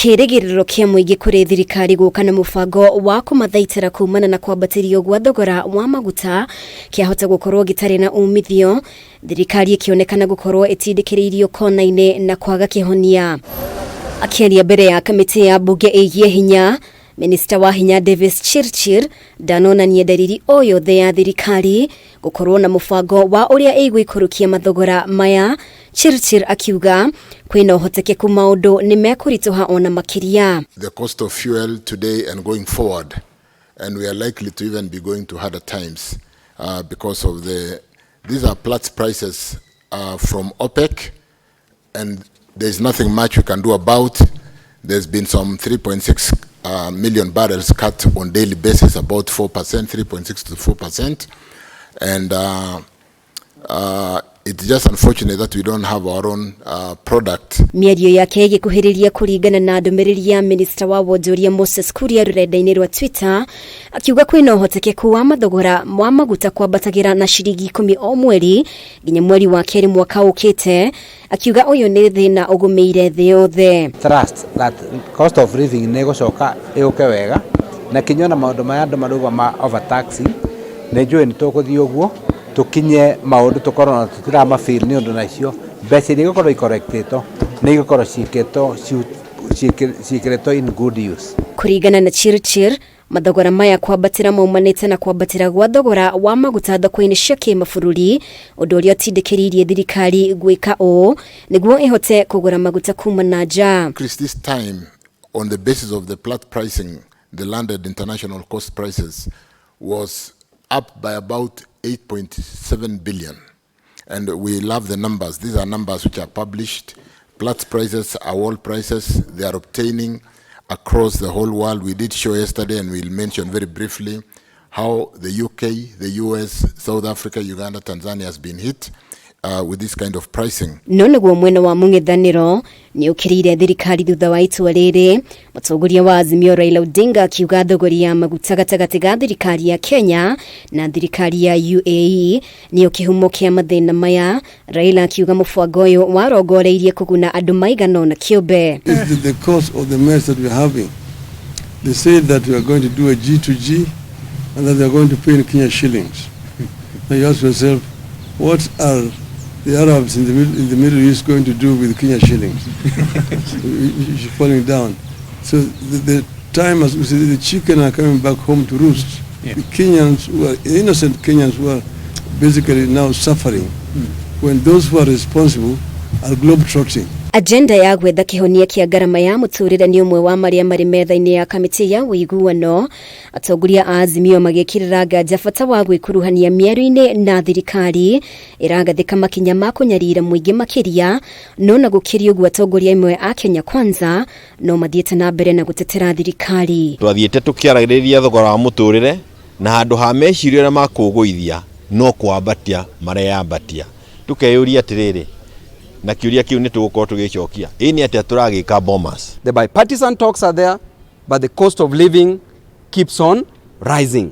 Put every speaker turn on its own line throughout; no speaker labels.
Kĩĩrĩgĩrĩro kĩa mũingĩ kũrĩ thirikari gũka na mũbango wa kũmathaitĩra kumana na kwambatĩrio gwa thogora wa maguta kĩahota gũkorwo gĩtarĩ na umithio, thirikari ĩkĩonekana gũkorwo ĩtindĩkĩrĩirio kona-inĩ na kwaga kĩhonia. Akĩaria mbere ya kamĩtĩ ya mbunge ĩgiĩ hinya, Minista wa hinya Davis Chirchir ndanonania ndariri o yothe ya thirikari gũkorwo na mũbango wa ũrĩa ĩgũikũrũkia mathogora maya. Chirchir akiuga kwĩna ũhotekeku maũndũ nĩ mekũritũha ona makĩria.
The cost of fuel today and going forward, and we are likely to even be going to harder times because of these are Platts prices from OPEC, and there's nothing much we can do about. There's been some 3.6 million barrels cut on daily basis, about 4%, 3.6 to 4%. And it's just unfortunate that we don't have our own product.
Mĩario yake ĩgĩkuhĩrĩria kũringana na ndũmĩrĩri ya minista wa wonjoria Moses Kuria rũrenda-inĩ rwa Twitter, akiuga kwĩna ũhotekeku wa mathogora wa maguta kwambatagĩra na ciringi 10 o mweri nginya mweri wa kerĩ mwaka ũkĩte, akiuga ũyũ nĩ thĩna ũgũmĩire thĩ yothe.
Trust that cost of living nĩ ĩgũcoka ĩũke wega na kinya ona maũndũ maya andũ marauga ma overtaxing, nĩ njũĩ nĩ tũgũthiĩ ũguo tũkinye maũndũ tũkorwo na tũtirama feel, nĩ ũndũ nacio mbeca iria igũkorwo icollectĩtwo nĩ igũkorwo ciĩkĩtwo ciĩkĩrĩtwo in good use.
Kũringana na Chirchir, mathogora maya kwambatĩra maumanĩte na kwambatĩra gwa thogora wa maguta thoko-inĩ cia kĩmabũrũri, ũndũ ũrĩa ũtindĩkĩrĩirie thirikari gwĩka ũũ nĩguo ĩhote kũgũra maguta kuma na nja.
Increase this time on the basis of the Platts pricing, the landed international cost prices was up by about 8.7 billion. And we love the numbers. These are numbers which are published. Platts prices are world prices. They are obtaining across the whole world. We did show yesterday, and we'll mention very briefly how the UK, the US, South Africa, Uganda, Tanzania has been hit with this kind of pricing.
No nĩguo mwena wa mũng'ethanĩro nĩ ũkĩrĩire thirikari thutha wa itua rĩrĩ, mũtongoria wa Azimio Raila Odinga akiuga thogori ya maguta gatagatĩ ga thirikari ya Kenya na thirikari ya UAE nĩyo kĩhumo kĩa mathĩna maya. Raila akiuga mũbango ũyũ warongoreirie kũguna andũ maigana ũna kĩũmbe.
It's the cause of the mess that we're having. They say that we are going to do a G2G and that they are going to pay in Kenya shillings. Now you ask yourself, what are the Arabs in the Middle East going to do with Kenya shillings? Which is falling down. So the time, as we see, the chicken are coming back home to roost. The Kenyans who are innocent Kenyans who are basically now suffering when those who are responsible are globe-trotting.
Agenda ya gwetha kĩhonia kĩa ngarama ya mũtũrĩre nĩ ũmwe wa marĩa marĩ metha-inĩ ya kamĩtĩ ya ũiguano, atongoria a Azimio magĩkĩrĩra nganja bata wa gwĩkuruhania mĩario-inĩ na thirikari ĩragathĩka makinya ma kũnyarira mũingĩ makĩria. No na gũkĩria ũguo, atongoria amwe a Kenya Kwanza no mathiĩte na mbere na gũtetera thirikari.
Twathiĩte tũkĩaragĩrĩria thogora wa mũtũrĩre, na handũ ha meciria ũrĩa makũgũithia no kwambatia mareyambatia. Tũkeyũria atĩrĩrĩ, na kĩũria kĩu nĩ tũgũkorwo tũgĩcokia, ĩ nĩ atĩa tũragĩka Bomas?
The bipartisan talks are there, but the cost of living keeps on rising.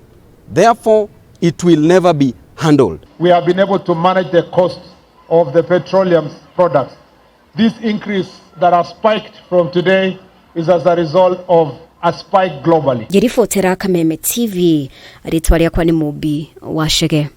Therefore, it will never be handled.
We have been able to manage the cost of the petroleum products. This increase that has spiked from today is as a result of a spike globally.
Ngĩribotera Kameme TV, rĩtwa rĩakwa nĩ Mũmbi wa Chege.